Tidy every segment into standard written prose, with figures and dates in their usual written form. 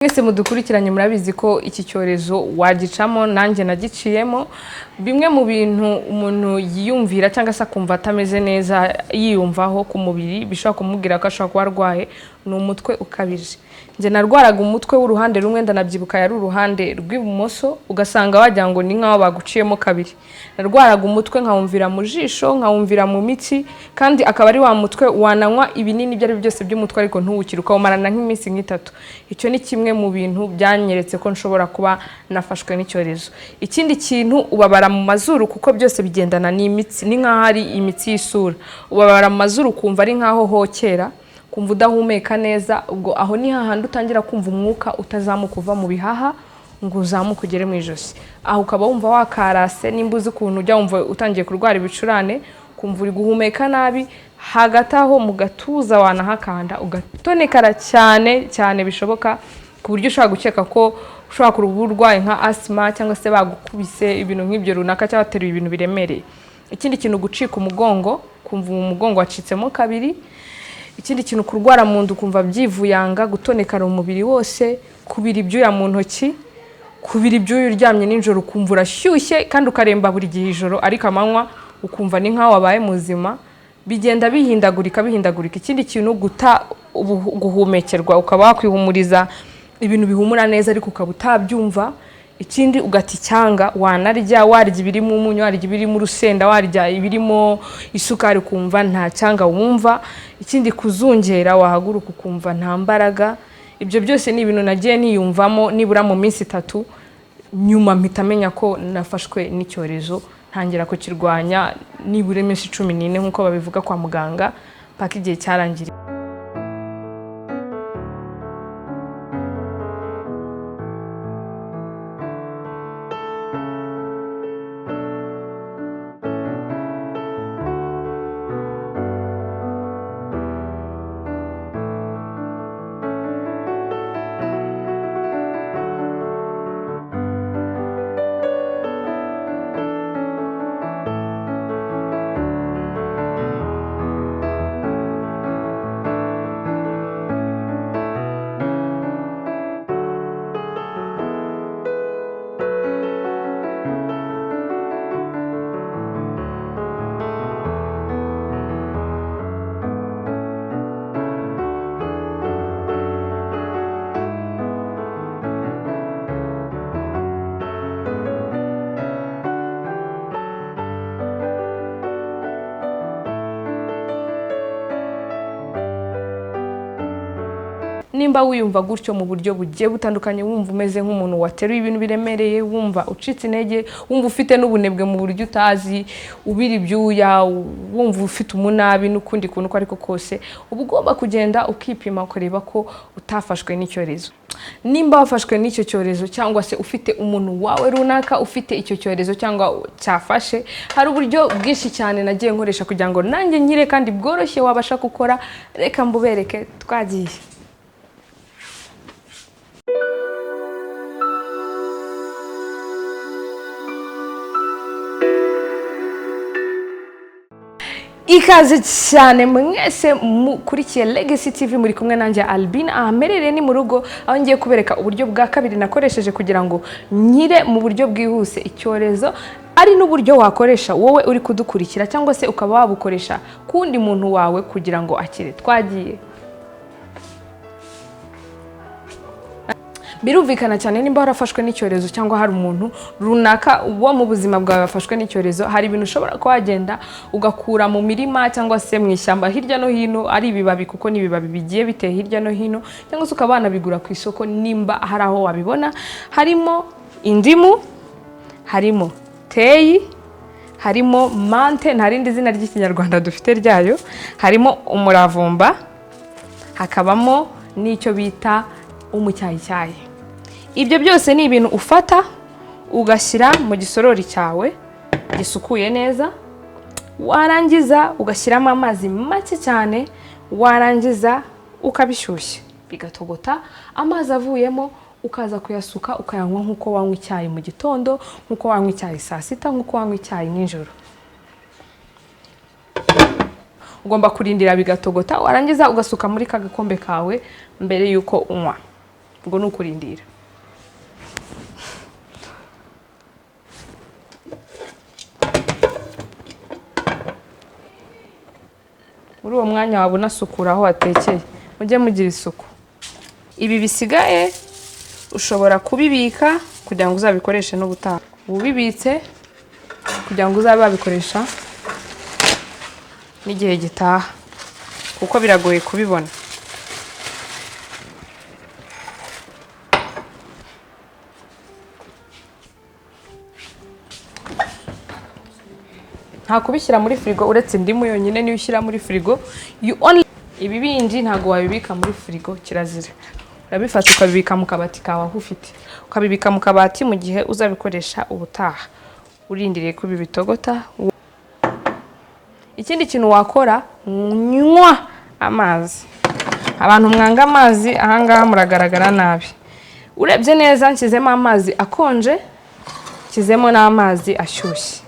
Mwese mudukurikiranye murabizi ko iki cyorezo wagicamo, nanjye nagiciyemo. Bimwe mu bintu umuntu yiyumvira cyangwa se akumva atameze neza yiyumvaho ku mubiri bishobora kumubwira ko ashobora kuba arwaye ni umutwe ukabije. Njye narwaraga umutwe w'uruhande rumwe, ndanabyibuka, yari uruhande rw'ibumoso, ugasanga wagira ngo ni nk'aho baguciyemo kabiri. Narwaraga umutwe nkawumvira mu jisho, nkawumvira mu mitsi, kandi akaba ari wa mutwe wananywa ibinini ibyo ari byo byose by'umutwe ariko ntuwukire, ukawumarana nk'iminsi nk'itatu. Icyo ni kimwe mu bintu byanyeretse ko nshobora kuba nafashwe n'icyorezo. Ikindi kintu, ubabara mu mazuru, kuko byose bigendana n'imitsi, ni nk'aho ari imitsi y'isura. Ubabara mu mazuru ukumva ari nk'aho hokera, kumva udahumeka neza. Ubwo aho ni hahandi utangira kumva umwuka utazamuka uva mu bihaha ngo uzamuke ugere mu ijosi. Aho ukaba wumva wakarase, nimba uzi ukuntu ujya wumva utangiye kurwara ibicurane, kumva uri guhumeka nabi, hagati aho mu gatuza wanahakanda ugatonekara cyane cyane bishoboka, ku buryo ushobora gukeka ko ushobora kuba urwaye nka asima cyangwa se bagukubise ibintu nk'ibyo runaka cyangwa wateruye ibintu biremereye. Ikindi kintu, gucika umugongo, kumva umugongo wacitsemo kabiri. Ikindi kintu, kurwara mu nda ukumva byivuyanga, gutonekara umubiri wose, kubira ibyuya mu ntoki, kubira ibyuya uryamye nijoro ukumva urashyushye kandi ukaremba buri gihe ijoro, ariko amanywa ukumva ni nk'aho wabaye muzima. Bigenda bihindagurika bihindagurika. Ikindi kintu, guta guhumekerwa, ukaba wakwihumuriza ibintu bihumura neza ariko ukaba utabyumva. Ikindi, ugata icyanga, wanarya, warya ibirimo umunyu, warya ibirimo urusenda, warya ibirimo isukari, ukumva nta cyanga wumva. Ikindi, kuzungera, wahaguruka ukumva nta mbaraga. Ibyo byose ni ibintu nagiye niyumvamo nibura mu minsi 3, nyuma mpita menya ko nafashwe n'icyorezo, ntangira kukirwanya nibura iminsi 14 nk'uko babivuga kwa muganga, paka igihe cyarangiriye. Nimba wiyumva gutyo mu buryo bugiye butandukanye, wumva umeze nk'umuntu wateruye ibintu biremereye, wumva ucitse intege, wumva ufite n'ubunebwe mu buryo utazi, ubira ibyuya, wumva ufite umunabi n'ukundi kuntu uko ariko kose, uba ugomba kugenda ukipima ukareba ko utafashwe n'icyorezo. Nimba wafashwe n'icyo cyorezo cyangwa se ufite umuntu wawe runaka ufite icyo cyorezo cyangwa cyafashe, hari uburyo bwinshi cyane nagiye nkoresha kugira ngo nanjye nkire kandi bworoshye wabasha gukora. Reka mbubereke. Twagiye. Ikaze cyane mwese mukurikiye Legacy TV, muri kumwe nanjye Albina. Aha mperereye ni mu rugo, aho ngiye kubereka uburyo bwa kabiri nakoresheje kugira ngo nkire mu buryo bwihuse icyorezo, ari n'uburyo wakoresha wowe uri kudukurikira cyangwa se ukaba wabukoresha ku wundi muntu wawe kugira ngo akire. Twagiye. Birumvikana cyane, nimba warafashwe n'icyorezo cyangwa hari umuntu runaka wo mu buzima bwawe wafashwe n'icyorezo, hari ibintu ushobora kuba wagenda ugakura mu mirima cyangwa se mu ishyamba hirya no hino, ari ibibabi, kuko ni ibibabi bigiye biteye hirya no hino, cyangwa se ukaba wanabigura ku isoko nimba hari aho wabibona. Harimo indimu, harimo teyi, harimo menthe, nta rindi zina ry'Ikinyarwanda dufite ryayo, harimo umuravumba, hakabamo n'icyo bita umucyayicyayi. Ibyo byose ni ibintu ufata ugashyira mu gisorori cyawe gisukuye neza, warangiza ugashyiramo amazi make cyane, warangiza ukabishyushya bigatogota, amazi avuyemo ukaza kuyasuka ukayanywa nk'uko wanywa icyayi mu gitondo, nk'uko wanywa icyayi saa sita, nk'uko wanywa icyayi nijoro. Ugomba kurindira bigatogota, warangiza ugasuka muri ka gakombe kawe mbere y'uko unywa. Ubwo ni ukurindira. Muri uwo mwanya waba unasukura aho watekeye, mujye mugira isuku. Ibi bisigaye ushobora kubibika kugira ngo uzabikoreshe n'ubutaha. Ubibitse kugira ngo uzabe wabikoresha n'igihe gitaha, kuko biragoye kubibona. Nta kubishyira muri firigo uretse indimu yonyine niyo ushyira muri firigo. You only ibi bindi ntabwo wabibika muri firigo, kirazira. Urabifata ukabibika mu kabati kawe aho ufite, ukabibika mu kabati mu gihe uzabikoresha ubutaha, urindiriye ko ibi bitogota. Ikindi kintu wakora, nywa amazi. Abantu mwanga amazi ahangaha muragaragara nabi. Urebye neza nshyizemo amazi akonje, nshyizemo n'amazi ashyushye.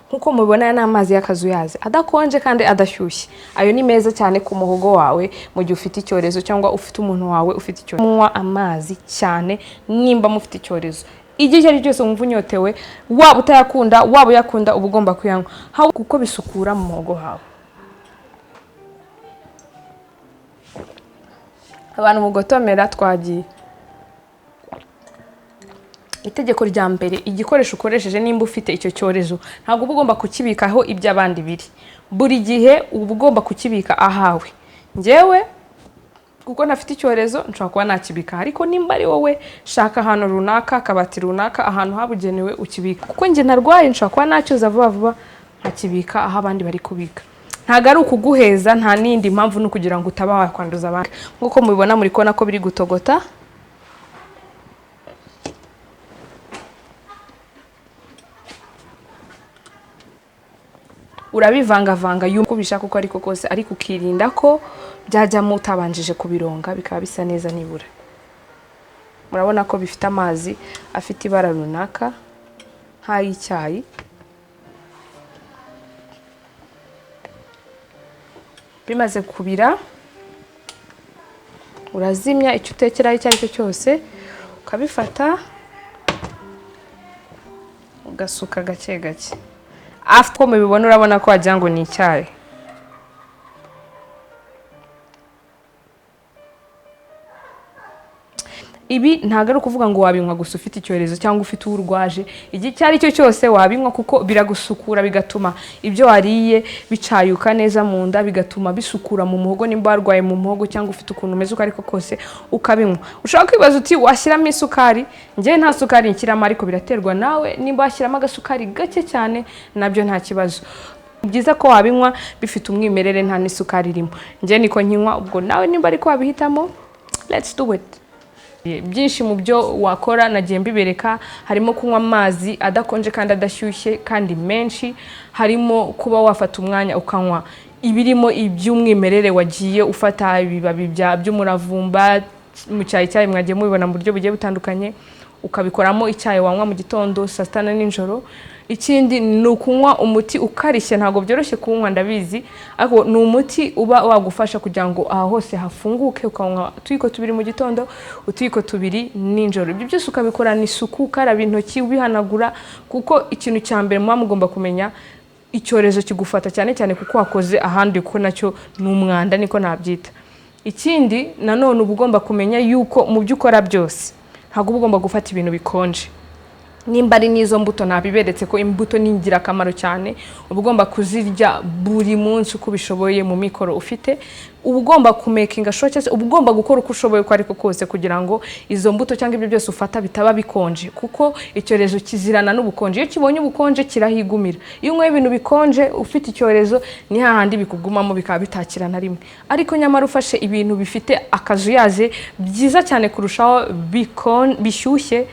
Nkuko mubibona aya ni amazi y'akazuyazi adakonje kandi adashyushye. Ayo ni meza cyane ku muhogo wawe mu gihe ufite icyorezo cyangwa ufite umuntu wawe ufite icyorezo. Munywa amazi cyane nimba mufite icyorezo. Igihe icyo ari cyo cyose wumva unyotewe, waba utayakunda, waba uyakunda, uba ugomba kuyanywa kuko bisukura mu muhogo hawe. Abantu mugotomera twagiye. Itegeko rya mbere, igikoresho ukoresheje nimba ufite icyo cyorezo ntabwo uba ugomba kukibikaho iby'abandi biri. Buri gihe uba ugomba kukibika ahawe. Njyewe kuko ntafite icyorezo nshobora kuba nakibika, ariko nimba ari wowe shaka ahantu runaka, akabati runaka, ahantu habugenewe ukibika. Kuko njye ntarwaye nshobora kuba nacyoza vuba vuba nkakibika aho abandi bari kubika. Ntabwo ari ukuguheza, nta n'indi mpamvu, ni ukugira ngo utaba wakwanduza abandi. Nk'uko mubibona muri kubona ko biri gutogota. Urabivangavanga uko ubishaka uko ariko kose, ariko ukirinda ko byajyamo utabanjije kubironga bikaba bisa neza nibura. Murabona ko bifite amazi afite ibara runaka nk'ay'icyayi. Bimaze kubira urazimya icyo utekeraho icyo ari cyo cyose, ukabifata ugasuka gake gake. Uko mubibona urabona ko wagira ngo ni icyayi. Ibi ntabwo ari ukuvuga ngo wabinywa gusa ufite icyorezo cyangwa ufite uwo urwaje, igihe icyo ari cyo cyose wabinywa kuko biragusukura, bigatuma ibyo wariye bicayuka neza mu nda, bigatuma bisukura mu muhogo nimba warwaye mu muhogo cyangwa ufite ukuntu umeze uko ariko kose ukabinywa. Ushobora kwibaza uti washyiramo isukari? Njyewe nta sukari nshyiramo, ariko biraterwa nawe, nimba washyiramo agasukari gake cyane nabyo nta kibazo. Ni byiza ko wabinywa bifite umwimerere nta n'isukari irimo. Njyewe niko nkinywa, ubwo nawe nimba ariko wabihitamo, let's do it. Byinshi mu byo wakora nagiye mbibereka, harimo kunywa amazi adakonje kandi adashyushye kandi menshi, harimo kuba wafata umwanya ukanywa ibirimo iby'umwimerere wagiye ufata ibibabi by'umuravumba mu cyayi cyayi mwagiye mubibona mu buryo bugiye butandukanye, ukabikoramo icyayi wanywa mu gitondo, saa sita na nijoro. Ikindi ni ukunywa umuti ukarishye, ntabwo byoroshye kuwunywa ndabizi, ariko ni umuti uba wagufasha kugira ngo aha hose hafunguke, ukanywa utuyiko tubiri mu gitondo, utuyiko tubiri nijoro. Ibyo byose ukabikorana isuku, ukaraba intoki, ubihanagura, kuko ikintu cya mbere muba mugomba kumenya, icyorezo kigufata cyane cyane kuko wakoze ahandi, kuko nacyo ni umwanda, niko nabyita. Ikindi nanone uba ugomba kumenya yuko mu byo ukora byose ntabwo uba ugomba gufata ibintu bikonje. Nimba ari n'izo mbuto nabiberetse ko imbuto ni ingirakamaro cyane, uba ugomba kuzirya buri munsi uko ubishoboye mu mikoro ufite, uba ugomba kumakinga sure cyangwa se uba ugomba gukora uko ushoboye uko ariko kose kugira ngo izo mbuto cyangwa ibyo byose ufata bitaba bikonje, kuko icyorezo kizirana n'ubukonje. Iyo kibonye ubukonje kirahigumira. Iyo unyweye ibintu bikonje ufite icyorezo ni hahandi bikugumamo bikaba bitakira na rimwe. Ariko nyamara ufashe ibintu bifite akazuyaze byiza cyane kurushaho bishyushye,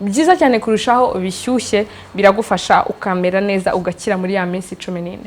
byiza cyane kurushaho bishyushye, biragufasha ukamera neza ugakira muri ya minsi 14.